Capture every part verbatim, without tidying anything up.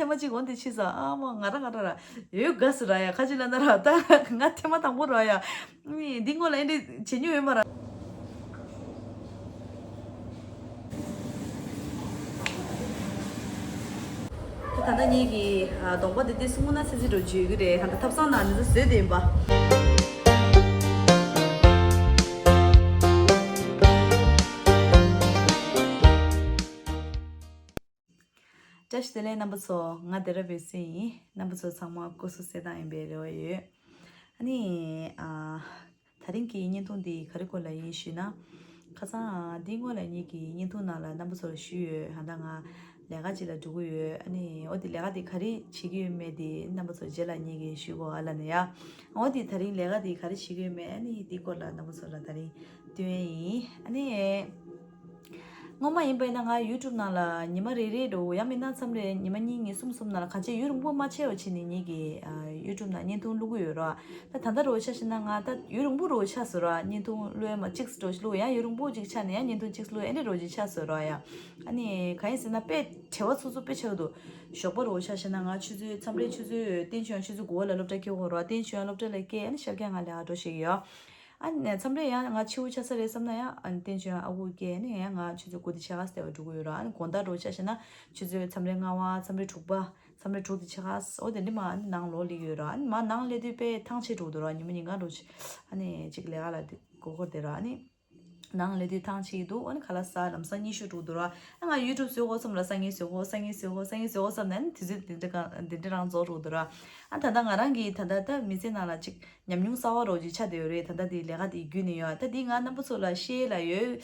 ཐེངས་མ་གཅིག་འོང་དེ་ཕྱིས་སོང་། ཨ་མ་ང་ར་ང་ར་ར་ཡོད་དགའ་སུ་ར་ཡ། ཁ་ཅིག་ལ་ན་ར་ད་ང་ཐེངས་མ་དང་པོ་ར་ཡ། ཨ་ནི་འདི་སྔོན་ལ་ཨེ་འདྲ་བྱེད་མྱོང་ཡོད་མ་ར། ད་ད་ལྟ་ངེད་ཀྱི་གདོང་པ་འདི་དེ་སྲུང་ན་ཚེ་ཚེ་འགྲོ་བརྗོད་ཀྱི་རེད། ད་ལྟ་ཐབ་ཚང་ནང་འདི་ཚོ་བཟོས་བསྡད་ཡིན་པ། བཀྲ་ཤིས་བདེ་ལེགས་རྣམ་པ་ཚོ། ང་སྡེ་ར་བེ་སི་ཡིན། རྣམ་པ་ཚོ་ཚང་མ་སྐུ་གཟུགས་གསལ་ཐང་ཡིན་པའི་རེ་བ་ཡོད། ཨ་ནི་ཨ། ད་རིང་གི་བརྙན་ཐུང་འདི་ག་རེ་སྐོར་ལ་ཡིན་ཞུས་ན། ཁ་སང་འདི་སྔོན་ལ་ངེད་ཀྱི་བརྙན་ཐུང་ནང་ལ་རྣམ་པ་ཚོར་ཞུས་ཡོད། ད་ལྟ་ང་ལས་ཀ་ཅིག་ལ་འགྲོ་གི་ཡོད། ཨ་ནི་འོ་དེ་ལས་ཀ་དེ་ག་རེ་བྱེད་ཀྱི་ཡོད་མེད་དེ་རྣམ་པ་ཚོར་རྗེས་ལ་ངེད་ཀྱིས་ཞུ་དགོས་ཨ་ལ་ནི་ཡ། འོ་དེ་ད་རིང་ལས་ཀ་དེ་ག་རེ་བྱེད་ཀྱི་ཡོད་མེད། ཨ་ནི་དེ་སྐོར་ལ་རྣམ་པ་ཚོ་ལ་ད་རིང་སྟོན་ཡ་ཡིན། ཨ་ནི། སྔོན་མ་ཡིན་པ་ཡིན་ན་ང་ཡུ་ཊུབ་ནང་ལ་ཉི་མ་རེ་རེ་འགྲོ། ཡང་མིན་ན་མཚམས་རེ་ཉི་མ་གཉིས་གཉིས་གསུམ་གསུམ་ནང་ལ་གང་ཅི་ཡུན་རིང་པོ་མ་ཆད་པ་བྱས་ནས་ངེད་ཀྱི་ཡུ་ཊུབ་ནང་བརྙན་ཐུང་བླུག་གི་ཡོད་ར། ད་ད་ལྟ་རོ་ཆ་བཞག་ན་ང་ད་ཡུན་རིང་པོ་རོ་ཆགས་སོང་ར། བརྙན་ཐུང་བླུག་ཡ་མ་གཅིག་རོ་བླུག་ཡ་ཡུན་རིང་པོ་གཅིག་ཆགས་ནས་ཡང་བརྙན་ཐུང་གཅིག་བླུག་ཡ་ཨེ་འདྲ་རོ་གཅིག་ཆགས་སོང་ར་ཡ། ཨ་ནི་གང་ཡིན་ཟེར་ན་དཔེ་བྲེལ་བ་ཚུགས་ཚུགས་དཔེ་ཆགས་འདུག་ཞོགས་པ་རོ་ཆ་བཞག་ན་ང་ཆུ་ཚོད་མཚམས་རེ་ཆུ་ཚོད་བསྟན་ཆོས་ཡང་ཆུ་ཚོད་དགུ་པ་ལ་སློབ་གྲྭ་འཁྱོལ་གོ་ར། བསྟན་ཆོས་ཡང་སློབ་གྲྭ་ལ་སྐྱེལ། ཨ་ནི་ཤར་རྒྱག་ང་ལས་ཀ་འགྲོ་ཤེས་ཀྱི་ཡོད། ཨ་ནི་མཚམས་རེ་ཡང་ང་ཕྱི་པོ་ཆགས་ས་རེད་བསམ་ན་ཡང་ཨ་ནི་བསྟན་ཆོས་ཡང་ཨ་ཁུ་སྐྱེལ་ནས་ཡང་ང་ཆུ་ཚོད་དགུ་དེ་ཆ་ག་སྟེ་བ་འགྲོ་གི་ཡོད་ར། ཨ་ནི་དགོང་དག་རོ་ཆ་བཞག་ན་ཆུ་ཚོད་མཚམས་རེ་ལྔ་པ་མཚམས་རེ་དྲུག་པ་མཚམས་རེ་དྲུག་དེ་ཆ་ག་ཨོ་དེ་འདྲ་མ་ཨ་ནི་ནང་ལོགས་སླེབས་ཡོད་ར། ཨ་ནི་མ་ནང་སླེབས་དུས་དཔེ་ཐང་ཆད་འགྲོ་འདུག་ར། ཉི་མ་ཉིན་གང་འགྲོ་ཆེ་ཨ་ནི་ཅིག་ལས་ཀ་ལ་དེ་མགོ་འཁོར་དེ་ར། ཨ་ནི་ནང་སླེབས་དུས་ཐང་ཆད་ཀྱི་འདུག་ཨ་ནི་ཁ་ལག་ཟ་ལམ་སང་ཉི་ཤུ་འགྲོ་འདུག་ར། ཨ་ང་ཡུ་ཊུབ་བཟོ་དགོས་བསམ་ལ་སང་ཉིན་བཟོ་དགོས་སང་ཉིན་བཟོ་དགོས་སང་ཉིན་བཟོ་དགོས་བསམ་ནས་ཨ་ནི་དུས་ཚོད་དེ་འདྲ་གང་དེ་འདྲ་རང་རྫོགས་འགྲོ་འདུག་ར། ཨ་ད་ལྟ་ང་རང་གིས་ད་ལྟ་ད་མི་ཚེ་ནང་ལ་ཅིག་ཉམས་མྱོང་གསར་བ་རོ་ཅིག་ཆགས་བསྡད་ཡོད་རེད། ད་ལྟ་དེ་ལས་ཀ་དེ་བརྒྱུད་ནས་ཡོད། ད་དེ་ང་རྣམ་པ་ཚོ་ལ་བཤད་ལ་ཡོད།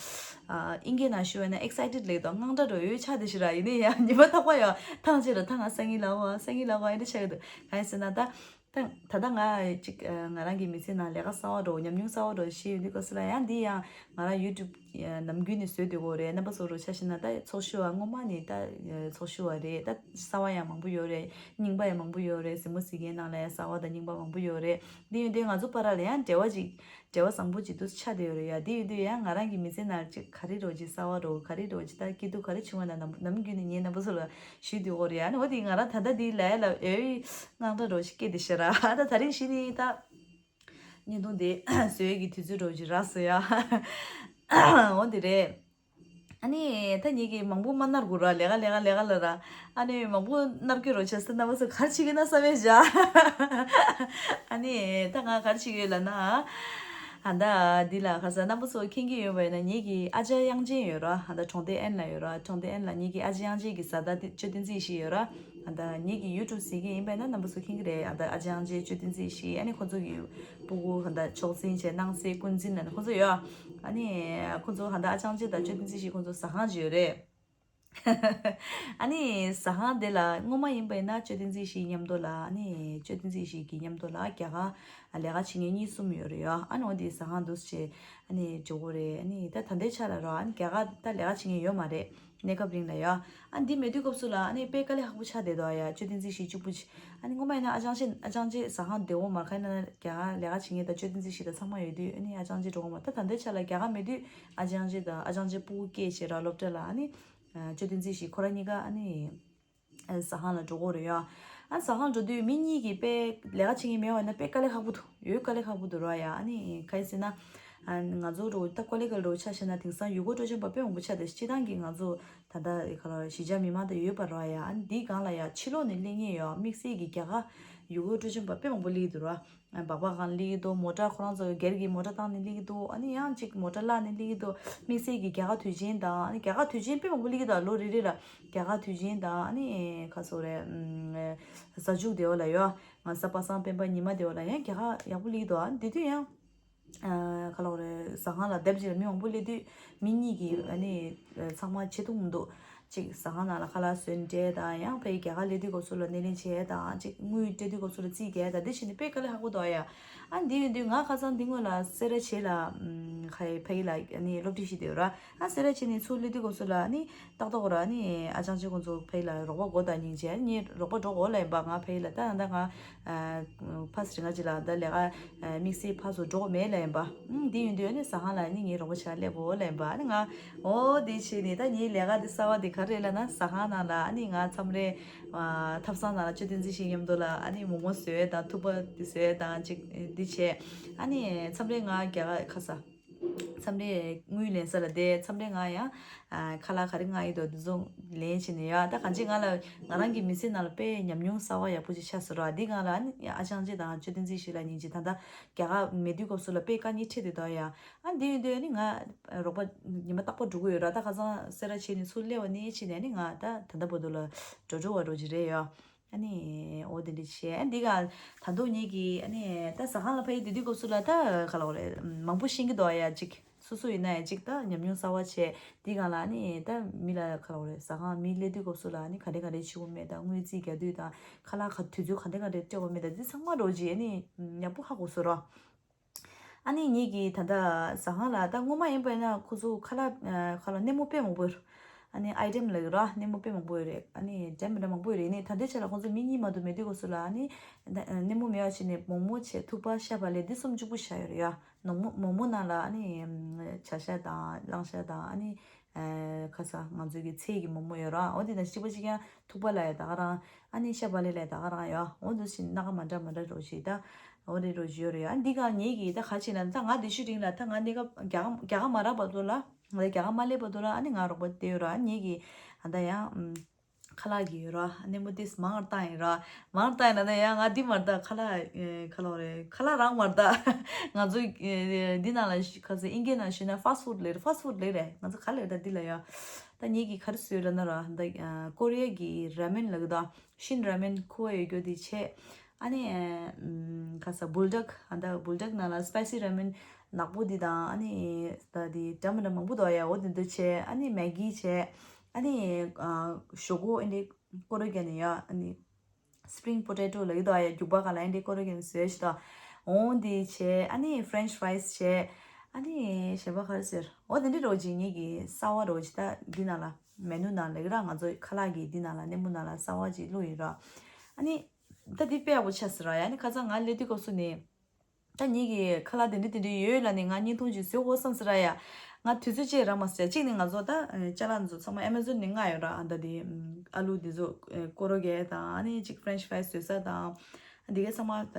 ཨ་ཨིན་སྐད་ནང་ཞུ་བ་ན་ཨེག་སའི་ཊེཌ་ལེགས་དང་དངངས་སྐྲག་རོ་ཡོད་ཆགས་བསྡད་ཤི་ར། ཡིན་ནའི་ཡང་ཉི་མ་ཐག་པ་ཡོད་ཐང་ཆད་ར། ཐང་ང་སང་ཉིན་ལ་བ་སང་ཉིན་ལ་བ་ཨེ་འདྲ་ཆགས་ཀྱི་འདུག་གང་ཡིན་ཟེར་ན་ད་ད་ད་ལྟ་ང་ཅིག་ང་རང་གི་མི་ཚེ་ནང་ལས་ཀ་གསར་བ་རོ་ཉམས་མྱོང་གསར་བ་རོ་ཤེས་ཡོད་འདུག་ག་སུ་ལ་ཡང་འདི་ཡང་ང་རང་ཡུ་ཊུབ་ནམ་རྒྱུན་ནས་བཟོས་སྡོད་ཀྱི་ཡོད་རེད། རྣམ་པ་ཚོ་རོ་ཆ་བཞག་ན་ད་ཚོགས་ཞུགས་པ་སྔོན་མ་ནས་ད་ཚོགས་ཞུགས་པ་རེད། ད་གསར་བ་ཡང་མང་པོ་ཡོད་རེད། རྙིང་པ་ཡང་མང་པོ་ཡོད་རེད། གཟིགས་མོ་གཟིགས་མཁན་ནང་ལ་ཡང་གསར་བ་དང་རྙིང་པ་མང་པོ་ཡོད་རེད། འདི་ཡོད་དུས་ང་ཚོ་བར་ལ་ཡང་འབྲེལ་བ་ཅིག་འབྲེལ་བ་བཟང་པོ་ཅིག་ཏུ་ཆགས་བསྡད་ཡོད་རེད་ཡ། འདི་ཡོད་དུས་ཡང་ང་རང་གི་མི་ཚེ་ནང་ཅིག་ག་རེ་རོ་ཅིག་གསར་བ་རོ་ག་རེ་རོ་ཅིག་ད་སྐྱིད་སྡུག་ག་རེ་བྱུང་བ་ན་ནམ་ནམ་རྒྱུན་ནས་ངའི་རྣམ་པ་ཚོ་ལ་ཞུས་སྡོད་ཀྱི་ཡོད་རེད་ཡ། ཨ་ནི་འོ་དེ་ང་རང་ད་ལྟ་འདི་ལ་ཡ་ལ་ཨེ་དངངས་སྐྲག་རོ་ཞིག་སྐྱེས་བསྡད་ཤག་ར། ད་ད་རིང་གཞི་ནས་ད་བརྙན་ཐུང་དེ་བཟོ་ཡས་ཀྱི་དུས་ཚོད་རོ་ཅིག་རག་སོང་ཡ། འོ་དེ་རེད། ཨ་ནི་ད་ངེད་ཀྱིས་མང་པོ་མ་ནར་དགོས་ར། ལས་ཀ་ལས་ཀ་ལས་ཀ་ལ་ར། ཨ་ནི་མང་པོ་ནར་གྱི་རོ་ཆ་སི་རྣམ་པ་ཚོ་ག་རེ་བྱེད་ཀྱི་ན་བསམ་པས་བཞག་ཨ་ནི་ད་ང་ག་རེ་བྱེད་ཀྱི་ཡོད་ལབ་ན། ཨ་ད་འདི་ལ་ཁ་སང་རྣམ་པ་ཚོ་མཁྱེན་གྱི་ཡོད་པ་ཡིན་ན་ངེད་ཀྱི་ཨ་ཅག་དབྱངས་ཅན་ཡོད་ར། ཨ་ད་གྲོང་སྡེ་ཨན་ལ་ཡོད་ར། གྲོང་སྡེ་ཨན་ལ་ངེད་ཀྱི་ཨ་ཅག་དབྱངས་ཅན་གྱི་བཟའ་ཟླ་དེ་ཅོ་བསྟན་འཛིན་ཞིག་ཡོད་ར། ཨ་ད་ངེད་ཀྱི་ཡུ་ཊུབ་གཟིགས་མཁན་ཡིན་པ་ཡིན་ན་རྣམ་པ་ཚོ་མཁྱེན་གྱི་རེད། ཨ་ད་ཨ་ཅག་དབྱངས་ཅན་ཅོ་བསྟན་འཛིན་ཞིག་ཨ་ནི་ཁོ་ཚོ་གི་སྤུ་གུ་ཧ་ད་མཆོག་འཛིན་བྱས་སྣང་གསལ་ཀུན་འཛིན་ལ་ནི་ཁོ་ཚོ་ཡོད། ཨ་ནི་ཁོ་ཚོ་ཧ་ད་ཨ་ཅག་ཅེ་དང་ཅོ་བསྟན་འཛིན་ཞིག་ཁོ་ཚོ་ཟ་ཁང་ཅིག་ཡོད་རེད། ཨ་ནི་ཟ་ཁང་དེ་ལ་སྔོན་མ་ཡིན་པ་ཡིན་ན་ཅོ་བསྟན་འཛིན་ཞིག་མཉམ་དུ་ལ་ཨ་ནི་ཅོ་བསྟན་འཛིན་ཞིག་གི་མཉམ་དུ་ལ་རྒྱ་གར་ལས་ཀ་བྱེད་མཁན་གཉིས་གསུམ་ཡོད་རེད་ཡ། ཨ་ནི་འོ་དེ་ཟ་ཁང་དུ་བྱས་ཨ་ནི་འཇོག་གི་རེད། ཨ་ནི་ད་ད་ལྟའི་ཆ་ལ་རོ་ཨ་ནི་རྒྱ་གར་ད་ལས་ཀ་བྱེད་མཁན་ཡོད་མ་རེད། གནས་སྐབས་རིང་ལ་ཡ། ཨ་འདི་མེད་དུས་སྐབས་སུ་ལ་ཨ་ནི་དཔེ་དཀའ་ལས་ཁག་པོ་ཆགས་བསྡད་འདུག་ཡ། ཅོ་བསྟན་འཛིན་ཞིག་གཅིག་པུ་ཅིག་ཨ་ནི་སྔོན་མ་ཡིན་ན་ཨ་ཅག་ཅེ་ཨ་ཅག་ཅེ་ཟ་ཁང་བདེ་བོ་མ་ཁ་ན་རྒྱ་གར་ལས་ཀ་བྱེད་མཁན་དང་ཅོ་བསྟན་འཛིན་ཞིག་དང་ཚང་མ་ཡོད་དུས་ཨ་ནི་ཨ་ཅག་ཅེ་འགྲོ་གི་མ། ད་ད་ལྟའི་ཆ་ལ་རྒྱ་གར་མེད་དུས་ཨ་ཅག་ཅེ་དང་ཨ་ཅག་ཅེ་སྤུ་གུ་སྐྱེས་བྱས་ར་སློབ་གྲྭ་ལ་ཨ་ནི་ཅོ་བསྟན་འཛིན་ཞིག་ཁོ་རང་གཉིས་ཀ་ཨ་ནི་ཟ་ཁང་ལ་འགྲོ་གི་རེད་ཡ། ཨ་ཟ་ཁང་འགྲོ་དུས་མི་གཉིས་ཀྱིས་དཔེ་ལས་ཀ་བྱེད་མཁན་མེད་པ་ཡིན་ན་དཔེ་དཀའ་ལས་ཁག་པོ་འདུག་ཡོད་དཀའ་ལས་ཁག་པོ་འདུག་ར་ཡ། ཨ་ནི་ག་རེ་ཟེར་ན། ང་ཚོ་རུ་ད་ཀོ་ལི་གལ་རུ་ཆ་བཞག་ན་དེང་སང་ཡུལ་སྐོར་སྤྲོ་འཆམ་པ་དཔེ་མང་པོ་ཆགས་ཏེ་སྤྱི་བཏང་གི་ང་ཚོ་ད་ལྟ་ག་ལ་གཞིས་ཆགས་མི་མང་དང་ཡོད་པ་ར་ཡ། ཨ་ནི་འདིའི་སྒང་ལ་ཡ་ཕྱི་ལོགས་ནས་སླེབས་མཁན་ཡོད་དམིགས་བསལ་གྱི་རྒྱ་གར་ཡུལ་སྐོར་སྤྲོ་འཆམ་པ་དཔེ་མང་པོ་སླེབས་ཀྱི་འདུག་ར། སྦག་སྦག་སྒང་སླེབས་ཀྱི་འདུག་མོ་ཊ་ཁོ་རང་ཚོ་སྒེར་གྱི་མོ་ཊ་བཏང་ནས་སླེབས་ཀྱི་འདུག་ཨ་ནི་ཡང་ཅིག་མོ་ཊ་བརླག་ནས་སླེབས་ཀྱི་འདུག་དམིགས་བསལ་གྱི་རྒྱ་གར་དུས་ཆེན་དང་ཨ་ནི་རྒྱ་གར་དུས་ཆེན་དཔེ་མང་པོ་སླེབས་ཀྱི་འདུག་ལོ་རེ་རེ་ལ་རྒྱ་གར་དུས་ཆེན་དང་ཨ་ནི་ག་རེ་ཟེར་དགོས་རེད། གཟའ་མཇུག་དེ་བ་ལ་ཡོད། ང་གཟའ་པ་སངས་སྤེན་པ་ཉི་མ་དེ་བ་ལ་ཡང་རྒྱ་གར་ཡག་པོ་སླེབས་ཀྱི་འདུག་ཨ་ནི་དེ་དུས་ཡང་། ཨ་ག་ལ་རེད། ཟ་ཁང་ལ་སྡེབ་ཅིག་ལ་མི་མང་པོ་སླེབས་དུས་མི་གཉིས་ཀྱིས་ཨ་ནི་ཚང་མ་བྱེད་ཐུབ་མི་འདུག་ཅིག་ཟ་ཁང་ནང་ལ་ཁ་ལག་བཟོས་འདྲ་དང་ཡང་ཕ་གི་རྒྱ་གར་སླེབས་དུས་སྐབས་སུ་ལ་སྣེ་ལེན་བྱས་དང་ཅིག་དངུལ་སྤྲད་དུས་སྐབས་སུ་ལ་རྩིས་རྒྱག་དང་འདི་བྱས་ནས་དཔེ་དཀའ་ལས་ཁག་པོ་འདུག་ཨ་ཡ། ཨ་འདི་ཡིན་དུས་ང་ཁ་སང་འདི་སྔོན་ལ་སེ་ར་བྱེས་ལ་ཨམ་ཁ་ཡི་ཕ་གི་ལ་ཨ་ནི་སློབ་ཁྲིད་ཞིག་བསྡད་ཡོད་ར། ཨ་སེ་ར་བྱེས་ནས་ཚུར་སླེབས་དུས་སྐབས་སུ་ལ་ཨ་ནི་ཏག་ཏག་ར་ཨ་ནི་ཨ་ཅང་ཅེ་ཁོང་ཚོ་ཕ་གི་ལ་རོགས་པ་དགོས་དང་སྙིང་རྗེ་ཨ་ནི་རོགས་པ་འགྲོ་དགོས་ལ་ཡིན་པ། ང་ཕ་གི་ལ་ད་ད་ང་ཕ་སི་རི་ང་ཅི་ལ་ད་ལས་ཀ་དམིགས་བསལ་ཕར་ཚུར་འགྲོ་མེད་ལབ་ཡིན་པ། ཨུམ། འདི་ཡིན་དུས་ནི་ཟ་ཁང་ལ་ནི་ངའི་རོགས་པ་བྱ་སླེབས་འོ་ལབ་ཡིན་པ། ཨ་ནི་ང་འོ་འདི་བྱས་ནི་ད་ངའི་ལས་ཀ་འདི་གསར་བ་འདི་ ག་རེ་ལབ་ན་ཟ་ཁང་ནང་ལ་ཨ་ནི་ང་མཚམས་རེ་ཨ་ཐབ་ཚང་ནང་ལ་ཅོ་ཏིན་ཙི་ཤི་མཉམ་དུ་ལ་ཨ་ནི་མོག་མོག་བཟོས་དང་ཐུག་པ་དེ་བཟོས་དང་ཅིག་འདི་བྱས། ཨ་ནི་མཚམས་རེ་ང་རྒྱ་གར་ཁ་ས་མཚམས་རེ་དངུལ་ལེན་ས་ལ་བསྡད། མཚམས་རེ་ང་ཡང་ཨ་ཁ་ལག་ག་རེ་མངགས་ཡོད་དོ་དེ་ཚོ་ལེན་བྱས་ནས་ཡོད། ད་གང་ཅི་ང་ལ་ང་རང་གི་མི་ཚེ་ནང་ལ་དཔེ་ཉམས་མྱོང་གསར་བ་ཡག་པོ་ཅིག་ཆགས་སོང་ར། འདི་སྒང་ལ་ཨ་ནི་ཨ་ཅང་ཅེ་དང་ཅོ་ཏིན་ཙི་ཤི་ལ་གཉིས་ཅིག་ད་ལྟ་རྒྱ་གར་མེད་དུས་སྐབས་སུ་ལ་དཔེ་དཀའ་ངལ་འཕྲད་དེ་འདུག་ཡ། ཨ་འདི་ཡོད་དུས་ཨ་ནི་ང་རོགས་པ་ཉི་མ་རྟག་པར་འགྲོ་གི་ཡོད་ར། ད་ཁ་སང་སེ་ར་བྱས་ནས་ཚུར་སླེབས་པ་ནས་བྱས་ནས་ཨ་ནི་ང་ད་ད་ལྟ་བར་དུ་ལ་འགྲོ་འགྲོ་བ་འགྲོ་གི་རེད་ཡ། ཨ་ནི་འོ་དེ་འདྲ་བྱས། ཨ་འདི་ག་ད་དུང་ངེད་ཀྱིས་ཨ་ནི་ད་ཟ་ཁང་ལ་ཕ་གི་དེ་དུས་སྐབས་སུ་ལ་ད་ག་ལ་བ་རེད། མང་པོ་ཤེས་ཀྱི་འདུག་ཡ། གཅིག་སོ་སོ་ཡིན་ན་ཡ་གཅིག་ད་ཉམས་མྱོང་གསར་བ་བྱས། འདི་ག་ལ་ཨ་ནི་ད་མི་ལ་ག་ལ་བ་རེད། ཟ་ཁང་མི་སླེབས་དུས་སྐབས་སུ་ལ་ཨ་ནི་ག་འདྲ་ག་འདྲ་བྱེད་དགོས་མེད་དང་། དངུལ་རྩིས་རྒྱག་དུས་དང་ཁ་ལག་ག་དུས་ཚོད་ག་འདྲ་ག་འདྲ་སྤྲད་དགོས་མེད་དང་འདི་ཚང་མ་རོགས་གྱིས་ཨ་ནི་ཡག་པོ་ཧ་གོ་སོང་ར། ཨ་ནི་ངེད་ཀྱིས་ད་ལྟ་ཟ་ཁང་ལ་ད་སྔོན་མ་ཡིན་པ་ཡིན་ན་ཁོ་ཚོ་ཁ་ལག་ཁ་ལག་སྣེ་མོ་དཔེ་མང་པོ་ཡོད། ཨ་ནི་ཨའི་ཊེམ་ལ་ཡོད་ར། སྣེ་མོ་དཔེ་མང་པོ་ཡོད་རེད། ཨ་ནི་འདྲ་མི་འདྲ་མང་པོ་ཡོད་རེད། ཨ་ནི་ད་ལྟའི་ཆ་ལ་ཁོ་ཚོ་མི་གཉིས་མ་གཏོགས་མེད་དུས་སྐབས་སུ་ལ་ཨ་ནི་སྣེ་མོ་མེད་པ་བྱས་ནས་མོག་མོག་བྱས། ཐུག་པ། ཤ་བག་ལེབ་འདི་གསུམ་གཅིག་པུ་བཞག་ཡོད་རེད་ཡ། མོག་མོག་མོག་མོག་ནང་ལ་ཨ་ནི་བྱ་ཤ་དང་གླང་ཤ་དང་ཨ་ནི་ཁ་ས་ང་ཚོའི་གི་ཚལ་གྱི་མོག་མོག་ཡོད་ར། འོ་དེ་དང་གཅིག་པ་གཅིག་རྐྱང་ཐུག་པ་ལ་ཡ་ད་ག་རང་། ཨ་ནི་ཤ་བག་ལེབ་ལ་ཡ་ད་ག་རང་ཡ། འོ་འདུག་སེ་སྣ་ཁ་མ་འདྲ་མ་འདྲ་རོ་ཞིག་ད་འོ་རེ་རོ་ཞིག་ཡོད་རེད་ཡ། ཨ་འདི་ག་ངེད་ཀྱིས་ད་ག་བྱས་ན་ད་ང་འདི་ཤུ་རིང་ལ་ད་ང་གནས་སྐབས་རྒྱ་གར་རྒྱ་གར་མ་རག་བར་དུ་ལ། ང་རྒྱ་གར་མ་སླེབས་བར་དུ་ལ་ཨ་ནི་ང་རོགས་པ་བསྡད་ཡོད་ར། ཨ་ངེད་ཀྱིས་ཨ་ད་ཡང་ཁ་ལག་གི་ཡོད་ར། སྣེ་མོ་ཏིས་མང་བཏང་ཡིན་ར། མང་བཏང་ཡིན་ན་ད་ཡང་ང་འདི་མ་རེད། ད་ཁ་ལག་ཁ་ལག་རེད། ཁ་ལག་རང་མ་རེད། ད་ང་ཚོ་འདི་ནང་ལ་ཁ་ཚོ་ཨིན་སྐད་ནང་ཞུས་ན་ཕཱ་སི་ཊི་ཕུཌ་ལབ་རེད། ཕཱ་སི་ཊི་ཕུཌ་ལབ་རེད། ང་ཚོ་ག་ལབ་ད་འདི་ལ་ཡ། ད་ངེད་ཀྱིས་ག་རེ་བཟོས་ལབ་ན་ར། ད་ཀོ་རི་ཡ་གི་ར་མེན་ལབ་གི་ད་ཤིན་ར་མེན་ཁུ་བ་ཡོད་རྒྱུ་དེ་བྱས། ཨ་ནི་ཁ་ས་བུལ་ཌག་ཨ་ད་བུལ་ཌག་ནང་ལ་སི་པའི་སི་ར་མེན་ནག་པོ་འདི་དང་ཨ་ནི་ད་འདི་འདྲ་མི་འདྲ་མང་པོ་འདུག་ཡ། འོ་དེ་འདྲ་བྱས། ཨ་ནི་མེ་གི་བྱས། ཨ་ནི་ཞོག་ཁོག་ཨེ་འདྲ་ཀོ་རེ་ག་ནས་ཡ། ཨ་ནི་སི་པི་རིང་པོ་ཊེ་ཊོ་ལབ་ཀྱི་འདུག་ཡ། རྒྱུག་པ་ག་ལ་ཨེ་འདྲ་ཀོ་རེ་ག་ནས་བཟོས་ཤི་ད། འོ་འདི་བྱས། ཨ་ནི་ཕ་རེན་ཆི་ཕ་རའི་སི་བྱས། ཨ་ནི་གཞན་པ་ག་རེ་ཟེར། འོ་དེ་འདྲ་རོ་ཅིག་ངེད་ཀྱི་གསར་བ་རོ་ཅིག་ད་འདི་ནང་ལ་མེ་ནུ་ནང་ལབ་ཀྱི་ར། ང་ཚོ་ཁ་ལག་གི་འདི་ནང་ལ་སྣེ་མོ་ནང་ལ་གསར་བ་ཅིག་བླུགས་ཡིན་ར། ཨ་ནི། ད་འདི་དཔེ་ཡག་པོ་ཆགས་ཟེར་ར་ཡ། ནི་ཁ་སང་ང་སླེབས་དུས་སྐབས་སུ་ནི། ད་ངེད་ཀྱི་ཁ་ལག་དེ་འདྲ་དེ་འདྲ་ཡོད་ལ་ནི་ང་བརྙན་ཐུང་ཅིག་བཟོ་དགོས་བསམ་ཟེར་ར་ཡ། ང་དུས་ཚོད་ཅིག་རག་མ་སོང་ཡ། གཅིག་ནི་ང་ཚོ་ད་ཅ་ལག་ཚོ་ཚང་མ་ཨེ་མ་ཟོན་ནས་མངགས་ཡོད་ར། ཨ་ད་དེ་ཨ་ལུ་དེ་ཚོ་ཀོ་རེ་ག་དང་ཨ་ནི་ཅིག་ཕ་རེན་ཆི་ཕ་རའི་སི་བཟོ་ས་དང་། དེ་ག་ཚང་མ་ད་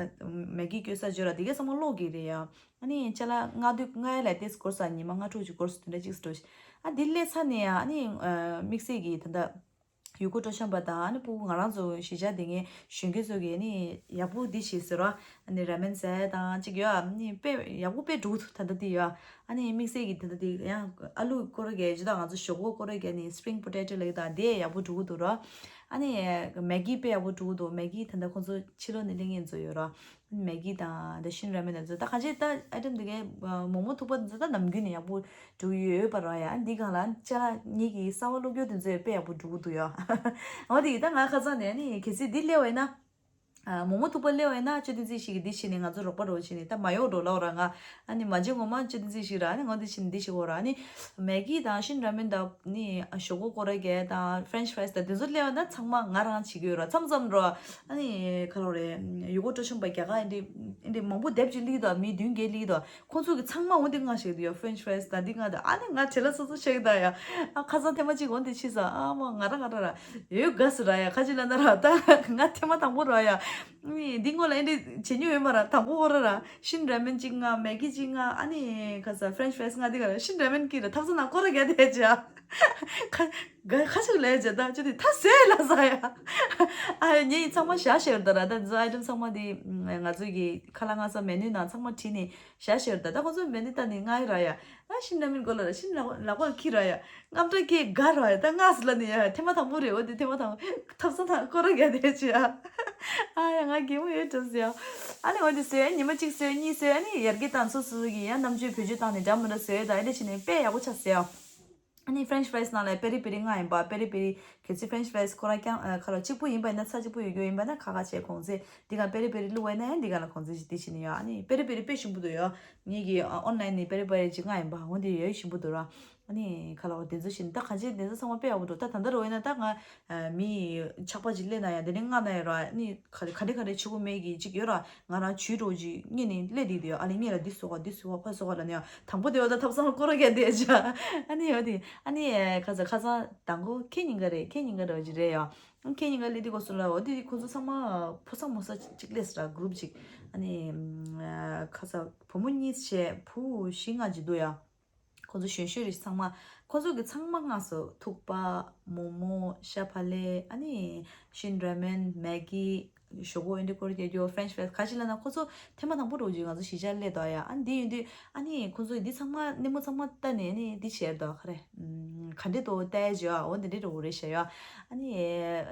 མེ་གི་སྐྱོན་ས་བརྗོད་ར། དེ་ག་ཚང་མ་གློག་གི་རེད་ཡ། ཨ་ནི་ཅ་ལག་མངགས་དུས་མངགས་ཡ་ལ་ཏེས་འགོར་ས་ཉི་མ་ལྔ་དྲུག་ཅིག་འགོར་སོང་། དེ་འདྲ་ཅིག་སོང་། ཨ་འདི་སླེབས་ཚར་ནས་ཡ་ཨ་ནི་དམིགས་བསལ་གྱི་ད་ད། ཡུལ་སྐོར་སྤྲོ་འཆམ་པ་དང་ཨ་ནི་ཕྲུ་གུ་ང་རང་ཚོ་གཞིས་ཆགས་དེ་ངའི་གཞོན་སྐྱེས་ཚོ་གིས་ཨ་ནི་ཡག་པོ་འདི་བྱེད་ཟེར་རོ། ཨ་ནི་ར་མེན་ཟས་དང་གཅིག་ཡོད། ཨ་ནི་དཔེ་ཡག་པོ་དཔེ་འགྲོ་གི་འདུག་ད་ལྟ་འདི་ཡོད། ཨ་ནི་དམིགས་བསལ་གྱི་ད་ལྟ་འདི་ཡང་ཨ་ལུ་ཀོ་རེ་ག་ཇི་ལྟར་ང་ཚོ་ཞོག་ཁོག་ཀོ་རེ་ག་ནི་སི་པི་རིང་པོ་ཊེ་ཊོ་ལབ་ཀྱི་ད་དེ་ཡག་པོ་འགྲོ་གི་འདུག་རོ། ཨ་ནི་མེ་གི་དཔེ་ཡག་པོ་འགྲོ་གི་འདུག་མེ་གི་ད་ལྟ་ཁོང་ཚོ་ཕྱི་ལོགས་ནས་སླེབས་མཁན་ཚོ་ཡོད་རོ། མེ་གི་དང་ད་ཤིན་ར་མེན་དང་ཚོ་ད་གང་ཅི་ད་ཨའི་ཊེམ་དེ་གའི་མོག་མོག་ཐུག་པ་དེ་ཚོ་ད་ནམ་རྒྱུན་ནས་ཡག་པོ་འགྲོ་གི་ཡོད་པ་ར་ཡ། འདི་གང་ལ་ཅ་ལག་ངེད་ཀྱི་གསར་བ་སློབ་སྐྱོར་དེ་ཚོ་དཔེ་ཡག་པོ་འགྲོ་གི་འདུག་ཡ། འོ་དེ་ཡིན་ད་ང་ཁ་སང་ནས་ནི་གལ་སྲིད་འདི་སླེབས་པ་ཡིན་ན། མོག་མོག་ཐུག་པ་སླེབས་པ་ཡིན་ན་ཅོ་ཏི་ཙི་ཞིག་གིས་འདི་བྱས་ནས་ང་ཚོ་རོགས་པ་རོགས་བྱས་ནས་ད་མ་གཡོག་འགྲོ་ལབ་ར་ང་། ཨ་ནི་མ་བྱེད་ངོ་མ་ཅོ་ཏི་ཙི་ཞིག་ར། ཨ་ནི་ངོ་འདི་བྱས་ནས་འདི་བྱེད་གོ་ར། ཨ་ནི་མེ་གི་དང་ཤིན་ར་མེན་དང་ནི་ཞོག་ཁོག་ཀོ་རེ་ག་དང་ཕ་རེན་ཆི་ཕ་རའི་སི་དང་དེ་ཚོ་སླེབས་པ་ན་ཚང་མ་ང་རང་བྱེད་ཀྱི་ཡོད་ར། མཚམས་མཚམས་རོ། ཨ་ནི་ག་ལབ་རེད། ཡུལ་སྐོར་སྤྲོ་འཆམ་པ་རྒྱ་གར་ཨེ་འདྲ་ཨེ་འདྲ་མང་པོ་སྡེབ་ཅིག་སླེབས་ཀྱི་འདུག་མི་བདུན་བརྒྱད་སླེབས་ཀྱི་འདུག་ཁོང་ཚོ་གི་ཚང་མ་འོ་འདི་མངགས་བཞག་གི་འདུག་ཡ། ཕ་རེན་ཆི་ཕ་རའི་སི་དང་འདི་མངགས་འདུག་ཨ་ནི་ང་བྲེལ་བ་སོ་སོ་ཆགས་ཀྱི་འདུག་ཡ། ཨ་ཁ་སང་ཐེངས་མ་གཅིག་འོ་འདི་ཕྱིན་སོང་། ཨ་མ་ང་ར་ང་ར་ར་ཡོད་དགའ་སོང་ར་ཡ། ཁ་ཅིག་ལབ་ན་ར་ད་ང་ཐེངས་མ་དང་པོ་ར་ཡ། འདི་སྔོན་ལ་ཨེ་འདྲ་བྱེད་མྱོང་ཡོད་མ་ར། དང་པོ་ཁོ་ར་ར་ཤིན་ར་མེན་གཅིག་མངགས། མེ་གི་གཅིག་མངགས། ཨ་ནི་ཁ་སང་ཕ་རེན་ཆི་ཕ་རའི་སི་མངགས། འདི་ག་ར་ཤིན་ར་མེན་གི་ར་ཐབ་ཚང་ནང་སྐོར་ར་རྒྱག་བསྡད་བྱས། ཁ་ག་ཁ་ཤུགས་ལས་བྱས་ད་ཅི་དེ་ད་ཟས་ལ་ཟ་ཡ། ཨ་ཡ་ངས་ཚང་མ་བཞག་བཞག་ཡོད་ད་ར། ད་འཛོ་ཨའི་ཊེམ་ཚང་མ་དེ་ང་ཚོ་གི་ཁ་ལག་ང་ཚོ་མེ་ནུ་ནང་ཚང་མ་བྲིས་ནས་བཞག་བཞག་ཡོད་ད། ད་ཁོ་ཚོ་མེ་ནུ་ལྟ་ནས་མངགས་ཡ་ར་ཡ། ཨ་ཤིན་ར་མེན་གོ་ལ་ར་ཤིན་ལག་ལག་པར་འཁྱེར་ར་ཡ། རྔམ་སྐྲག་སྐྱེས་དགའ་ར་ཡ། ད་མངགས་སོང་ལབ་ནས་ཡ། ཐེངས་མ་དང་པོ་རེད། འོ་དེ་ཐེངས་མ་དང་པོ་ཐབ་ཚང་ཐང་སྐོར་ར་རྒྱག་བསྡད་བྱས་ཡ། ཨ་ཡ་ང་གད་མོ་ཡོད་དྲན་སོང་ཡ། ཨ་ནི་འོ་དེ་བཟོས། ཉི་མ་གཅིག་བཟོས། གཉིས་བཟོས། ཨ་ནི་ཡར་རྒྱས་བཏང་། སོ་སོ་གི་ཡ་རྣམ་དཔྱོད་བེད་སྤྱོད་བཏང་ནས་འདྲ་མི་འདྲ་བཟོས། ད་ཨེ་འདྲ་བྱས་ནས་དཔེ་ཡག་པོ་ཆགས་སོང་ཡ། ཨ་ནི་ཕ་རེན་ཆི་ཕ་རའི་སི་ནང་ལ་པེ་རི་པེ་རི་མངགས་ཡིན་པ། པེ་རི་པེ་རི་གལ་སྲིད་ཕ་རེན་ཆི་ཕ་རའི་སི་ཁོ་རང་རྐྱང་ཁ་ལོ་གཅིག་པུ་ཡིན་པ་ཡིན་ན། ཚྭ་གཅིག་པུ་ཡོད་རྒྱུ་ཡིན་པ་ན་ཁ་ཁ་བྱས་གོང་ཚད་འདི་ག་པེ་རི་པེ་རི་བླུགས་པ་ཡིན་ན་ཡང་འདི་ག་ལ་གོང་ཚད་ཅིག་འདི་བྱས་ནས་ཡོད། ཨ་ནི་པེ་རི་པེ་རི་དཔེ་ཞིམ་པོ་འདུག་ཡོད། ངེད་ཀྱིས་ཨོན་ལའིན་ནས་པེ་རི་པེ་རི་ཅིག་མངགས་ཡིན་པ། འོ་འདི་ཡོད་ཞིམ་པོ་འདུག་ར། ཨ་ནི་ཁ་ལག་དེ་ཚོ་བཞིན་ད་གང་ཅི་དེ་ཚོ་ཚང་མ་དཔེ་ཡག་པོ་འདུག་ད་ད་ལྟ་རོ་ཡིན་ན་ད་ང་མི་ཆག་པ་ཅིག་སླེབས་ན་ཡང་དེ་ནས་ང་ན་ཡང་ར་ཨ་ནི་ག་ག་འདྲ་ག་འདྲ་བྱེད་དགོས་མེད་ཀྱི་ཅིག་ཡོད་ར། ང་རང་ཇུས་འདྲ་ཅིག་ངེད་ནི་སླེབས་བསྡད་དེ་ཡོད། ཨ་ནི་ངེད་ལ་འདི་བཟོ་ག་འདི་བཟོ་ག་ཕ་བཟོ་ག་ལ་ནི་ཡང་དང་པོ་དེ་བ་ད་ཐབ་ཚང་ལ་སྐོར་ར་རྒྱག་བསྡད་ཅག་ཨ་ནི་ཡོད་དེ་ཨ་ནི་ཁ་ཚ་ཁ་ཚང་དང་པོ་ཁེ་ཉིན་ག་རེད། ཁེ་ཉིན་ག་འདྲ་ཅིག་རེད་ཡ། ཁེ་ཉིན་ག་སླེབས་དུས་སྐབས་སུ་ལ་འོ་དེ་ཁོ་ཚོ་ཚང་མ་ཕོ་གསར་མོ་གསར་ཅིག་སླེབས་སོང་ར། གུ་རུབ་ཅིག་ཨ་ནི་ཁ་ཚ་བུ་མོ་གཉིས་བྱས་བུ་བཞི་ལྔ་ཅིག་འདུག་ཡ། ཁོ་ཚོ་གཞོན་གཞོན་རེད་ཚང་མ། ཁོ་ཚོ་གི་ཚང་མ་མངགས་སོང་། ཐུག་པ། མོག་མོག་ཤ་བག་ལེབ། ཨ་ནི་ཤིན་ར་མེན། མེག་གི། ཞོག་ཁོག་ཨེ་འདྲ་སྐོར་རྒྱག་རྒྱུ། ཧྥེན་ཆི་ཧྥེ། ག་ཅི་ལབ་ན་ཁོ་ཚོ་ཐེངས་མ་དང་པོ་འདྲ་བོ་ཅིག་ང་ཚོ་གཞིས་ཆགས་སླེབས་དོ་ཡ། ཨ་ནི་འདི་ཡིན་དུས་ཨ་ནི་ཁོ་ཚོ་འདི་ཚང་མ་སྣེ་མོ་ཚང་མ་བལྟས་ནས་ཨ་ནི་འདི་བྱས་དོ་ག་རེ། ག་འདྲ་འདུག་བལྟས་བྱས་ཡ། འོ་འདི་འདྲ་འདྲ་བོ་རེད་བྱས་ཡ། ཨ་ནི་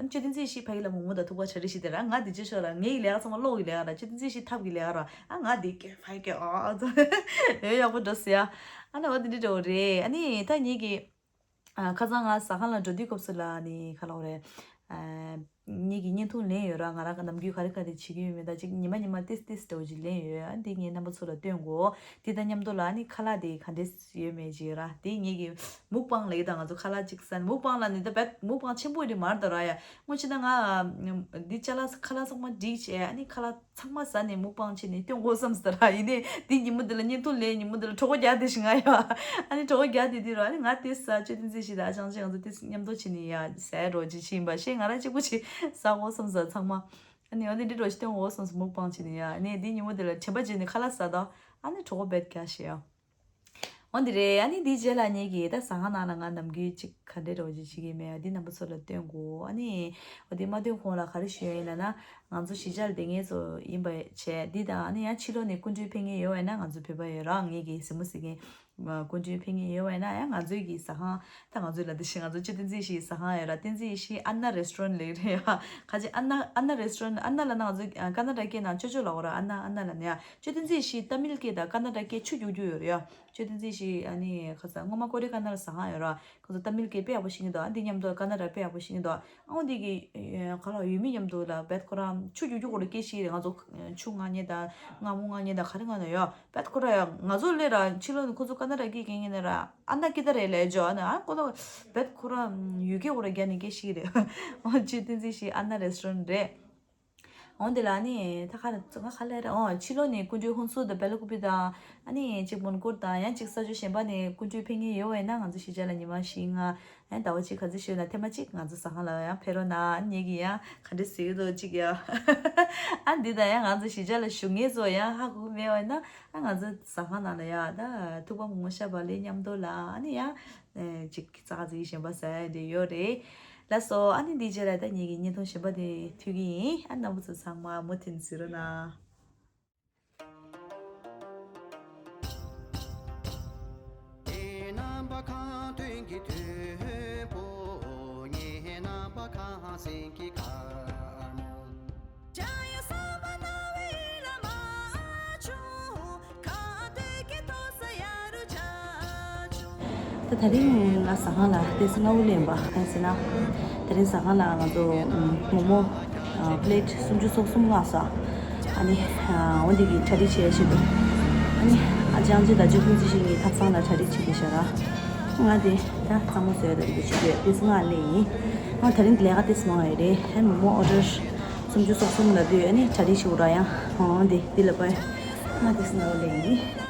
ཨ་ནི་ཅོ་ཏིན་ཙི་ཤི་ཕ་གི་ལ་མོག་མོག་དང་ཐུག་པ་ཆ་རེ་ཞིག་དེ་ར། ང་འདི་ཅི་ཤོག་ར། ངའི་ལས་ཀ་ཚང་མ་གློག་གི་ལས་ཀ་ར། ཅོ་ཏིན་ཙི་ཤི་ཐབ་གི་ལས་ཀ་ར། ཨ་ང་འདི་སྐད་ཕ་གི་ཨ་ཨ་ཨེ་ཡག་པོ་འགྲོ་སི་ཡ། ཨ་ནི་འོ་འདི་འདྲ་འདྲ་བོ་རེད། ཨ་ནི་ད་ངེད་ཀྱི་ཨ་ཁ་སང་ང་ཟ་ཁང་ལ་འགྲོ་དུས་སྐབས་སུ་ལ་ནི་ག་ལབ་རེད། ཨ་ངེད་ཀྱི་བརྙན་ཐུང་ལེན་ཡོད་ར། ང་རང་གི་ནམ་རྒྱུན་ག་རེ་ག་རེ་བྱེད་ཀྱི་ཡོད་མེད་ད་ཅིག་ཉི་མ་ཉི་མ་ཏིས་ཏིས་འདྲ་བོ་ཅིག་ལེན་ཡོད། ཨ་འདི་ངས་རྣམ་པ་ཚོ་ལ་སྟོན་དགོས། འདི་དང་མཉམ་དུ་ལ་ནི་ཁ་ལག་དེ་ག་འདྲས་ཡོད་མེད་ཅིག་ར། དེ་ངེད་ཀྱི་མུག་པང་ལ་ཡི་ད་ང་ཚོ་ཁ་ལག་ཅིག་ཟ་ནི་མུག་པང་ལ་ནི་ད་བད་མུག་པང་ཆེན་པོ་དེ་མར་ད་ར་ཡ། སྔོན་ཆད་ན་ང་འདི་ཅ་ལག་ཁ་ལག་ཚང་མ་སྒྲིག་བྱས་ཨ་ནི་ཁ་ལག་ཚང་མ་ཟ་ནས་མུག་པང་བྱས་ནས་སྟོན་དགོས་བསམ་ཟེར་ར། ཡིན་ནའི་འདི་ཉིན་མོ་འདི་ལ་བརྙན་ཐུང་ལས་ཉིན་མོ་འདི་ལ་གྲོད་ཁོག་རྒྱགས་བསྡད་ཤི་ང་ཡ། ཨ་ནི་གྲོད་ཁོག་རྒྱགས་བསྡད་དུས་ར། ཨ་ནི་ང་དེ་ཟ་ཅོ་ཏིན་ཙི་ཤི་དང་ཨ་ཅང་ཅི་ང་ཚོ་དེ་མཉམ་དུ་བྱས་ནས་ཡ་ཟ་འགྲོ་ཅི་ཕྱིན་པ་ཤེས། ང་རང་གཅིག་པུ་ཅིག་ཟ་དགོས་བསམ་ཟ་ཚང་མ། ཨ་ནི་ཨ་ནི་འདི་འགྲོ་ཞིག་སྟོན་དགོས་བསམ་སོང་མུག་པང་བྱས་ནས་ཡ། ཨ་ནི་འདི་ཉིན་མོ་འདི་ལ་དྲན་པ་བརྗེད་ནས་ཁ་ལག་ཟ་དང་ཨ་ནི་གྲོད་ཁོག་བད་རྒྱགས་ཤི་ཡ། འོ་འདི་རེད། ཨ་ནི་འདིའི་རྗེས་ལ་ངེད་ཀྱིས་ད་ཟ་ཁང་ནང་ལ་ང་ནམ་རྒྱུན་ཅིག་ག་འདྲས་འདྲ་བོ་ཅིག་བྱེད་ཀྱི་མེད་འདི་རྣམ་པ་ཚོ་ལ་སྟོན་དགོས། ཨ་ནི་འོ་དེ་མ་སྟོན་གོང་ལ་ག་རེ་ཞུ་ཡ་ཡིན་ལབ་ན། ང་ཚོ་གཞིས་ཆགས་ལ་བསྡད་མཁན་ཚོ་ཡིན་པ་བྱས་འདི་དང་ཨ་ནི་ཡང་ཕྱི་ལོགས་ནས་སྐུ་མགྲོན་ཕེབས་མཁན་ཡོད་པ་ཡིན་ན། ང་ཚོ་བོད་པ་ཡོད་ར། ངེད་ཀྱི་གཟིགས་མོ་གཟིགས་མཁན་སྐུ་མགྲོན་ཕེབས་མཁན་ཡོད་པ་ཡིན་ན་ཡང་ང་ཚོའི་གི་ཟ་ཁང་ད་ང་ཚོའི་ལ་འདི་ཞིག་ང་ཚོ་ཅོ་ཏིན་ཙི་ཤི་ཟ་ཁང་ཡོད་ར། ཏིན་ཙི་ཤི་ཨན་ན་རེ་སི་ཊོ་རན་ལབ་རེད་ཡ། ག་ཅི་ཨན་ན་ཨན་ན་རེ་སི་ཊོ་རན། ཨན་ན་ལབ་ན་ང་ཚོ་ཀ་ན་ཌ་སྐད་ནང་ཅོ་ཅོ་ལབ་དགོས་ར། ཨན་ན་ཨན་ན་ལབ་ན་ཡ། ཅོ་ཏིན་ཙི་ཤི་ཏ་མིལ་སྐད་དང་ཀ་ན་ཌ་སྐད་ཆུ་རྒྱུག་རྒྱུག་ཡོད་རེད་ཡ། ཅོ་ཏིན་ཙི་ཤི་ཨ་ནི་ཁ་ས་སྔོན་མ་ཀོ་རི་ཀ་ན་ལ་ཟ་ཁང་ཡོད་ར། ཁོ་ཚོ་ཏ་མིལ་སྐད་དཔེ་ཡག་པོ་ཤེས་ཀྱི་འདུག་ཨ་འདི་མཉམ་དུ་ཀ་ན་ཌ་དཔེ་ཡག་པོ་ཤེས་ཀྱི་འདུག་ཨ་འོ་འདི་གི་ཁ་ལག་ཡུལ་མི་མཉམ་དུ་ལ་བད་ཁོ་རང་ཆུ་རྒྱུག་རྒྱུག་ཁོ་རང་སྐད་ཤེས་རེད། ང་ཚོ་ཆུ་མངགས་མཁན་དང་མངར་མོ་མངགས་མཁན་དང་ག་རེ་མངགས་ན་ཡོད། བད་ཁོ་རང་ཡང་ང་ཚོ་སླེབས་ར་ཕྱི་ལོགས་ནས་ཁོ་ཚོ་ཀ་ན་ཌ་སྐད་སྐད་མཁན་ན་ར། ཨ་ན་ཀི་ད་རེད་ལས་ཇོ་ཨ་ན་ཨ་ཁོ་ཚོ་བད་ཁོ་རང་ཡུལ་སྐད་ཁོ་རང་རྒྱག་ནས་སྐད་ཤེས་རེད། ཨོ་ཅོ་ཏིན་ཙི་ཤི་ཨན་ན་རེ་སི་ཊོ་རན་རེད། འོ་འདི་ལ་ནི་ད་ག་རེ་ང་ག་ལེ་རེད། འོ་ཕྱི་ལོགས་ནས་སྐུ་མགྲོན་ཧུན་སུར་དང་སྦེལ་ཀོབ་དང་ཨ་ནི་གཅིག་མོན་གྷོ་དང་ཡང་གཅིག་ས་ཕྱོགས་གཞན་པ་ནས་སྐུ་མགྲོན་ཕེབས་མཁན་ཡོད་པ་ཡིན་ན་ང་ཚོ་གཞིས་ཆགས་ལ་ཉི་མ་བཞི་ལྔ་ཡང་ཟླ་བ་གཅིག་ག་ཚོད་ཤོད་ན་ཐེངས་མ་གཅིག་ང་ཚོ་ཟ་ཁང་ལ་ཡང་ཕེབས་རོགས་གནང་། ཨ་ནི་ངེད་ཀྱིས་ཡང་ག་འདྲ་ཟེར་གྱི་འདུག་གཅིག་ཡ། ཨ་འདི་དང་ཡང་ང་ཚོ་གཞིས་ཆགས་ལ་བཞུགས་མཁན་ཚོ་ཡང་ཧ་གོ་གི་མེད་པ་ཡིན་ན་ཨ་ང་ཚོ་ཟ་ཁང་ནང་ལ་ཡ་ད་ཐུག་པ་མོག་མོག་ཤ་བག་ལེབ་མཉམ་དུ་ལ་ཨ་ནི་ཡང་ཅིག་ཙག་ཙིག་གཞན་པ་ཟ་ཡ་འདི་ཡོད་རེད། ལགས་སོ། ཨ་ནི་འདིའི་རྗེས་ལ་ད་ངེད་ཀྱི་བརྙན་ཐུང་གཞན་པ་དེ་མཐུད་ཀྱི་ཡིན། ཨ་རྣམ་པ་ཚོ་ཚང་མ་མུ་མཐུད་གཟིགས་རོགས་གནང་། ད་དེ་རིང་ང་ཟ་ཁང་ལ་ཏོག་ཙམ་སྔ་པོ་སླེབས་པ་གང་ཡིན་ཟེར་ན། དེ་རིང་ཟ་ཁང་ལ་ང་ཚོ་མོག་མོག་པི་ལེཊ་སུམ་ཅུ་སོ་གསུམ་མངགས་སོང་། ཨ་ནི་འོ་འདི་གི་གྲ་སྒྲིག་བྱེད་བཞིན་འདུག་ཨ་ནི་ཨ་ཅང་ཅི་དང་ཅོ་ཏིན་ཙི་ཤི་གཉིས་ཐབ་ཚང་ལ་གྲ་སྒྲིག་བྱེད་ཀྱི་ཤག་ར། ང་དེ་ད་གཙང་མ་བཟོས་ཡ་ད་འདི་འདྲ་བྱེད་དུས་ཏོག་ཙམ་སྔ་སླེབས་ཡིན། ང་དེ་རིང་ལས་ཀ་ཏོག་ཙམ་མང་བ་ཡོད་རེད། ཨ་མོག་མོག་ཨོ་ཌར་སུམ་ཅུ་སོ་གསུམ་ལབ་དུས་ཨ་ནི་གྲ་སྒྲིག་བྱེད་དགོས་ར། ཡང་འོ་འདི་འདི་ལ་པ་ང་ཏོག་ཙམ་སྔ་པོ་སླེབས་ཡིན།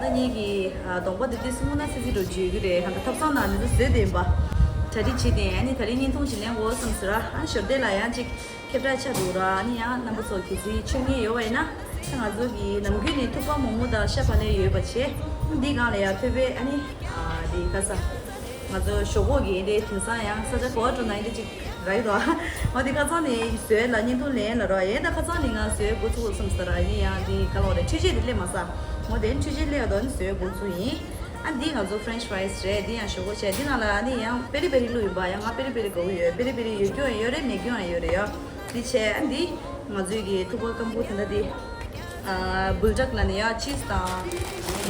ད་ངེད་ཀྱི་ཨ་གདོང་པ་དེ་ཏོག་ཙམ་སྔོ་ནག་ཙི་ཙི་འདྲ་བྱེད་ཀྱི་རེད། ད་ཐབ་ཚང་ནང་ནས་བཟོས་བསྡད་ཡིན་པ། གྲ་སྒྲིག་བྱས་ཏེ་ཨ་ནི་ད་རིང་བརྙན་ཐུང་ཞིག་ལེན་དགོས་བསམ་ཟེར། ཨ་ཞོར་དེ་ལ་ཡང་ཅིག་ཁྱབ་བསྒྲགས་ཆགས་འདུག་ར། ཨ་ནི་ཡང་རྣམ་པ་ཚོ་གལ་སྲིད་མཆོད་མཁན་ཡོད་པ་ཡིན་ན། ད་ང་ཚོ་གི་ནམ་རྒྱུན་ནས་ཐུག་པ་མོག་མོག་དང་ཤ་བག་ལེབ་ཡོད་པ་བྱས། འདི་སྒང་ལ་ཡང་ཐོད་པའི་ཨ་ནི་ཨ་འདི་ཁ་ས། ང་ཚོ་ཞོག་ཁོག་གི་འདི་དེང་སང་ཡང་ས་ཆ་ག་པར་འགྲོ་ན་འདི་ཅིག་རག་གི་འདུག་འོ་འདི་ཁ་སང་ནས་བཟོས་ལ་བརྙན་ཐུང་ལེན་ལ་རོགས། ཡས་ད་ཁ་སང་ནས་ང་བཟོས་འགོ་ཚུགས་བསམ་ས་ར། ཡིན་ཡང་འདི་ག་ལོག་རེད། འཕྲུལ་ཆས་འདི་སླེབས་མ་ས། འོ་དེ་འཕྲུལ་ཆས་སླེབས་དོ་ནི་བཟོས་འགོ་ཚུགས་ཡིན། ཨ་འདི་ང་ཚོ་French fries་རེད། འདི་ཡང་ཞོག་ཁོག་བྱས། འདི་ནང་ལ་ཨ་ནི་ཡང་པེ་རི་པེ་རི་བླུགས་ཡིན་པ། ཡང་ང་པེ་རི་པེ་རི་དགའ་བོ་ཡོད། པེ་རི་པེ་རི་ཡོད་རྒྱུ་ཡང་ཡོད་རེད། མེད་རྒྱུ་ཡང་ཡོད་རེད་ཡ། འདི་བྱས་ཨ་འདི་ང་ཚོའི་གི་ཐུག་པ་སྐམ་པོ་དེ་འདྲ་འདི། ཨ་བུལ་ཌག་ལ་ནི་ཡ་ཆིས་དང་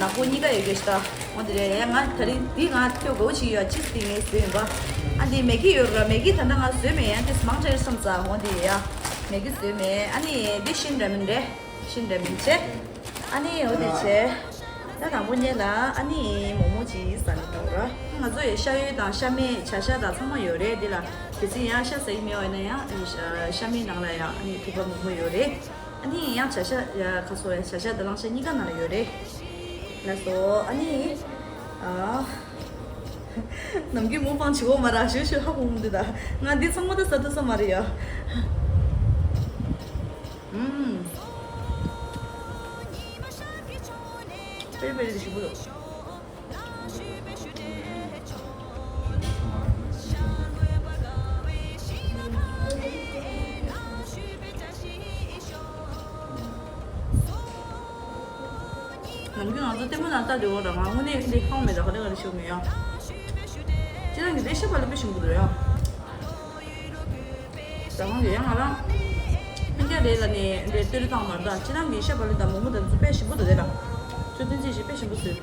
ནག་པོ་གཉིས་ཀ་ཡོད་གི་ཤི་ད། འོ་དེ་རེད་ཡ། ང་ད་རིང་འདི་ང་ཁྱོད་དགའ་བོ་བྱེད་ཀྱི་ཡོད། ཆིས་འདི་ངས་བཟོས་ཡིན་པ། ཨ་འདི་མེག་གི་ཡོད་ར། མེག་གི་ད་ལྟ་ང་བཟོས་མེད། ཡང་ཏིས་མང་ཆེ་རེད་བསམ་ས། འོ་འདི་ཡ་མེག་གི་བཟོས་མེད། ཨ་ནི་འདི་ཤིན་ར་མེན་རེད། ཤིན་ར་མེན་བྱས། ཨ་ནི་འོ་དེ་བྱས། ད་དང་པོ་ཉལ་ལ་ཨ་ནི་མོག་མོག་ཅིག་ཟ་ནི་ད་འོ་ར། ང་ཚོ་ཡི་ཤ་ཡོས་དང་ཤ་མེད་བྱ་ཤ་དང་ཚང་མ་ཡོད་རེད། འདི་ལ་གལ་སྲིད་ཡང་ཤ་ཟ་ཡི་མེད་པ་ཡིན་ན་ཡང་ཨ་ནི་ཤ་མེད་ནང་ལ་ཡང་ཨ་ནི་ཐུག་པ་མོག་མོག་ཡོད་རེད། ཨ་ནི་ཡང་བྱ་ཤ་ཡ་ཁ་སོ་ཡ་བྱ་ཤ་དང་གླང་ཤ་གཉིས་ཀ་ནང་ལ་ཡོད་རེད། ལགས་སོ། ཨ་ནི་ཨ་ནམ་རྒྱུན་མུག་པང་བྱེད་འོ་མ་ར་ཞུ་ཞུ་ཧ་གོ་འདི་ད། ང་འདི་ཚང་མ་ད་ཟ་ཐུབ་ས་མ་རེད་ཡ། ཨུམ། པེ་རི་པེ་རི་དེ་ཞིམ་པོ་འདུག་ནམ་རྒྱུན་ང་ཚོ་ལྟད་མོ་ནང་ལྟ་དུས་འོ་ར། ང་དངོས་གནས་འདི་ཧང་མེད་ད། ག་རེ་ག་རེ་ཞུ་མེད་ཡ། ཁྱེད་རང་གི་རེ་ཤ་བག་ལེབ་དཔེ་ཞིམ་པོ་འདུག་ཡ། ཟ་ཁང་གི་ཡང་ང་རང་ཕན་ཆད་རེད་ལ་ནས་འདྲེ་ལྟོས་རི་བཏང་མ་རེད་ད། ཁྱེད་རང་གི་ཤ་བག་ལེབ་དང་མོག་མོག་དང་ཚོ་དཔེ་ཞིམ་པོ་འདུག་རེད་ལ། ཁྱོད་བསྟན་འཛིན་ཞིག་དཔེ་ཞིམ་པོ་བཟོས།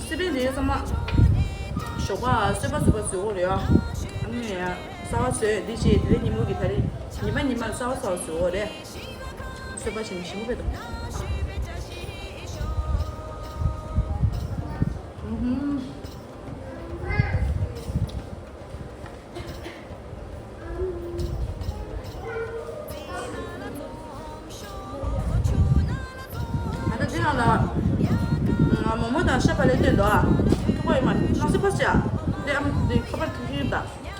སི་པན་དེ་ཚང་མ་ཞོགས་པ་གསོལ་པ་བཟོས་པ་བཟོས་འོ་རེད་ཨ། ཨ་ནི་གསར་པ་བཟོས་འདི་བྱས་དེ་རིང་ཉིན་མོ་གི་ད་རེས་ཉི་མ་ཉི་མ་གསར་པ་གསར་པ་བཟོས་འོ་རེད། གསོལ་པ་བྱས་ནས་ཞིམ་པོ་དཔེ་འདུག་ཨུ་ཧུམ། ད་ལྟ་འདི་ནང་ལ་མོག་མོག་དང་ཤ་བག་ལེབ་བསྟན་འདུག་ཨ། ཐུག་པ་ཡོད་མ་རེད། ནང་སི་ཕ་སི་ཨ། འདི་ཨ་མ་འདི་ཁ་པར་ཐུག་གི་ཡོད་ད།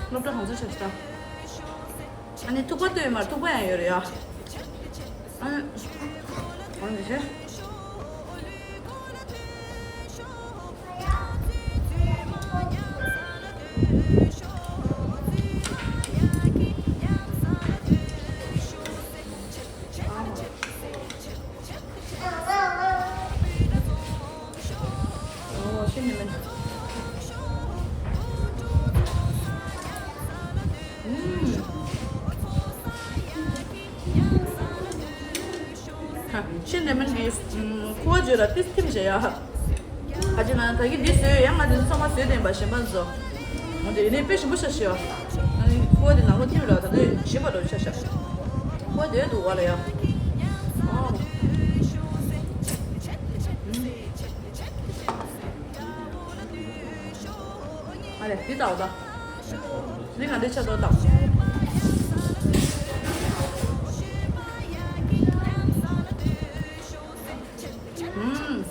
སློབ་གྲྭ་གང་ཚོད་ཆགས་ཤི་ད། ཨ་ནི་ཐུག་པ་ལྟོས་ཡོད་མ་རེད། ཐུག་པ་ཡང་ཡོད་རེད་ཡ། ཨ་ནི་འོ་འདི་བྱས། ཨོ་ཤིན་ནི་མིན། ཨུམ། ཤིན་ནི་མིན་གྱི་ཁུ་བ་བརྗོད་ལ་ཏིས་ཐིམ་བྱེད་ཡ། ཨ་ཅེ་ང་ད་གི་འདི་བཟོས་ཡང་ང་འདི་ཚོ་ཚང་མ་བཟོས་བསྟན་པ་གཞན་པ་ཚོ། ང་འདི་ནས་དཔེ་ཞིམ་པོ་ཤ་ཤི་ཡ། ཨ་ནི་ཁུ་བ་འདི་ནང་ལོགས་ཐིམ་ར་ད་འདི་ཞིམ་པ་འགྲོ་ཤ་ཤ། ཁུ་བ་འདི་འདུག་བ་ལ་ཡ། ཨོ། ཨ་རེ་འདི་ལྟ་བ་ད། འདི་ང་འདི་ཆ་ཏོག་ཏོག་ཨུམ།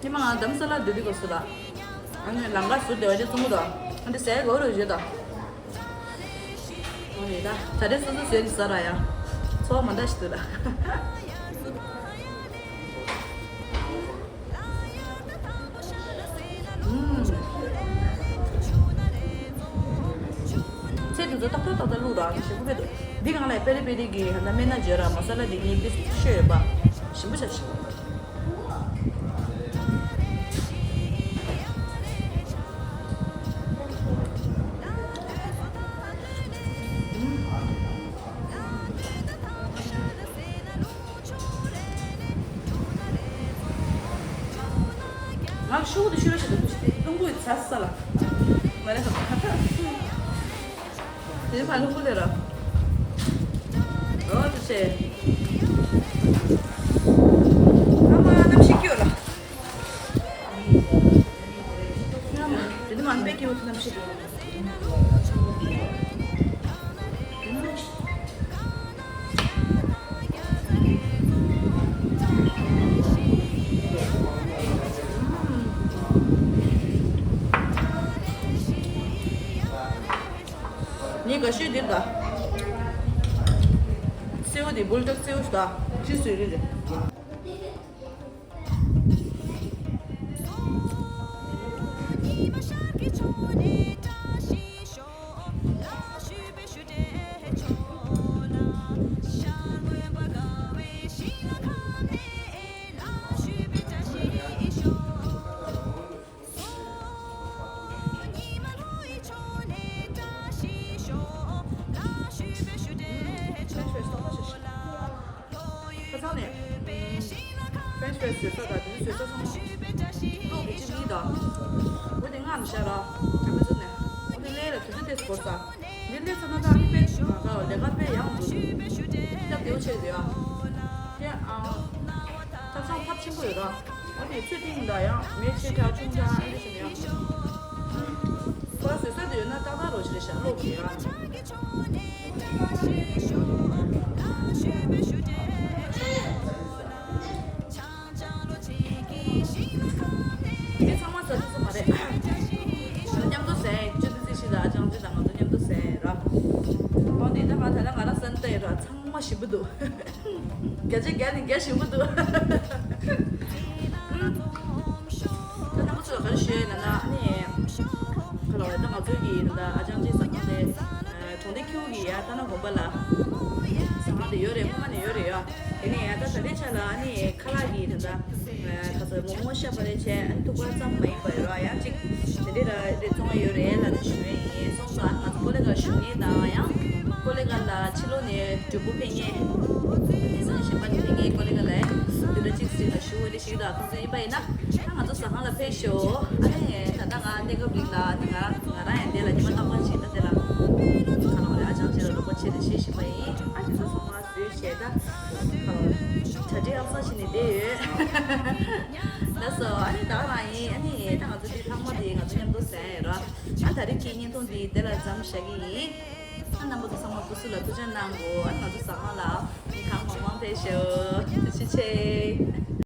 ཉི་མ་ང་དམ་ས་ལ་འདི་འདི་གོ་སུ་ལ། ཨ་ནི་ལང་ཀ་སུ་དེ་བ་དེ་ཙུམ་དོ། ཨ་འདི་ཟས་གོ་རུ་བཞི་དོ། ཨ་ནི་ད་ད་རེ་སུ་སུ་ཟས་འདི་ཟ་ར་ཡ། ཚོ་མ་འདྲ་ཞིག་འདུག་ལ། ཨུམ། ཚལ་དེ་ཚོ་ཏག་ཏག་ཏག་ཏག་བླུགས་ར་ཞིམ་པོ་དཔེ་འདུག་འདི་སྒང་ལ་པེ་རི་པེ་རི་གི་ཧ་ན་སྨན་སྣ་བརྗོད་ར་མ་ས་ལ་འདི་གཉིས་པིས་བཤོས་ཡོད་པ། ཞིམ་པོ་ཆགས་ཤིག་ང་ཤོག་དེ་ཤོད་ཤོད་དེ་རླུང་བུ་ཚ་ས་ལ་མ་རེད་ཁ་ཁ་དེ་ཕ་རླུང་བུ་ལས་ར་རོ་དེ་ཆེ་ཨ་མ་གནམ་གཤིས་སྐྱོ་ལ། ང་པད་ཀྱི་འོ་ཐུ་ནམ་ཤི། ངས་དགའ་ཤོས་འདིར་ད། སེའུ་འདི་བུལ་ཊག་སེའུ་ཞིག་ད། ཅི་སུ་རེད་རེད། ཁ་སང་ནས་ཕེ་རེན་ཆི་ཕ་རེ་ཟི་བཟོས་ས་དང་དེ་ཚོ་བཟོས་ས་ཚང་མ་ཀློག་གི་ཅི་མིན་དང་། འོ་དེ་སྔ་མི་ཤར་ར་ཨ་མི་ཚོ་ནས་འོ་དེ་ལས་ལ་དུས་ཚོད་ཏེ་སྐོར་ས་འདི་ལས་ས་ན་ད་ཨ་ནི་དཔེ་ང་ག་ལས་ཀ་དཔེ་ཡག་འདུག་སྟབས་བདེ་བོ་ཆེ་ཟེར་ཡ། དེ་ཨང་ཐབ་ཚང་ཐབ་ཆེན་པོ་ཡོད་ར། འོ་དེ་ཚོད་ཐིང་ད་ཡང་མེ་ཆེ་དྲག་ཆུང་དྲག་ཨ་འདྲ་ཞིག་ཡང་། ཁོ་ར་བཟོས་ས་དེ་ཡོད་ན་ཏག་ཏག་རོ་ཞིག་རེད་ཤག་ཀློག་གི་ཡོད་ཨ། འདི་ཚང་མ་ཟ་ཐུབ་ས་མ་རེད། མཉམ་དུ་ཟས་ཅི་ཏི་ཙི་ཤི་དང་ཨ་ཅང་ཙི་དང་ང་ཚོ་མཉམ་དུ་ཟས་ར། ཨོ་འདི་ད་ང་ད་ལྟ་ང་རང་ཟ་ནི་ལྟ་ཡི་ར་ཚང་མ་ཞིམ་པོ་འདུག་བརྒྱ་ཆ་བརྒྱ་ནས་བརྒྱ་ཞིམ་པོ་འདུག་ད་རྣམ་པ་ཚོ་ལ་ག་རེ་ཞུ་ཡས་ལབ་ན་ཨ་ནི། ཁ་ལོ་ད་ང་ཚོའི་གི་ད་ཨ་ཅང་ཅི་ཟ་ཁང་དེ་གྲོང་སྡེ་ཁྱུ་གི་ཡ་ཐ་ན་དགོན་པ་ལ་ཟ་ཁང་དེ་ཡོད་རེད། སྔོན་མ་ནས་ཡོད་རེད་ཡ། དེ་ནས་ཡ་ད་ད་ལྟའི་ཆ་ལ་ཨ་ནི་ཁ་ལག་གི་ད་ད་ཁ་ཚ་མོག་མོག་ཤ་བག་ལེབ་བྱས་ཨ་ནི་ཐུག་པ་ཙམ་མ་ཡིན་པ་ཡོད་ར་ཡ་གཅིག་དེ་འདྲའི་ར་རེ་བཙོང་ཡ་ཡོད་རེད་ལབ་ནས་ཞུ་ཡས་ཡིན། སོང་ཙང་ང་ཚོ་ཀོ་ལི་གྷལ་བཞུགས་མཁན་དང་ཡང་ཀོ་ལི་གྷལ་ལ་ཕྱི་ལོགས་ནས་མགྲོན་པོ་ཕེབས་མཁན། དེང་སང་གཞན་པ་ནས་ཕེབས་མཁན་ཀོ་ལི་གྷལ་ལ་དེ་འདྲ་གཅིག་ཟིན་ལ་ཞུ་འོས་ལེ་ཞིག་དང་ཁོང་ཚོ་ཡིན་པ་ཡིན་ན་ད་ང་ཚོ་ཟ་ཁང་ལ་ཕེབས་ཤོག་ཨ་ནི་ད་ལྟ་ང་གནས་སྐབས་རིང་ལ་ནི་ང་ང་རང་ཡང་དེ་ལ་ཉི་མ་རྟག་པར་ཕྱིན་ད་དེ་ལ་ཁ་ལོ་རེ་ཨ་ཅང་ཅི་ལ་རོགས་པ་བྱེད་དེ་བྱེད་བཞིན་པ་ཡིན། ཨ་ནི་ཚོ་ཚང་མ་བཟོས་བྱས་ད་ཁ་ལོ་རེ་གྲ་སྒྲིག་ཨབ་སང་བྱས་ནས་བསྡད་ཡོད། ལགས་སོ། ཨ་ནི་ད་རང་ཡིན། ཨ་ནི་ད་ང་ཚོ་དེ་ལྷག་མ་དེ་ང་ཚོ་མཉམ་དུ་ཟ་ཡ་ཡིན་ར། ཨ་ད་རེས་ཀྱི་བརྙན་ཐུང་འདི་དེ་ལ་མཚམས་བཞག་གི་ཡིན། ཨ་རྣམ་པ་ཚོ་ཚང་མ་སྐུ་གཟུགས་ལ་ཐུགས་ཅག་གནང་དགོས། ཨ་ང་ཚོ་ཟ་ཁང་ལ་མི་གང་མང་མང་ཕེབས་ཤོག་ཐུགས་རྗེ་ཆེ།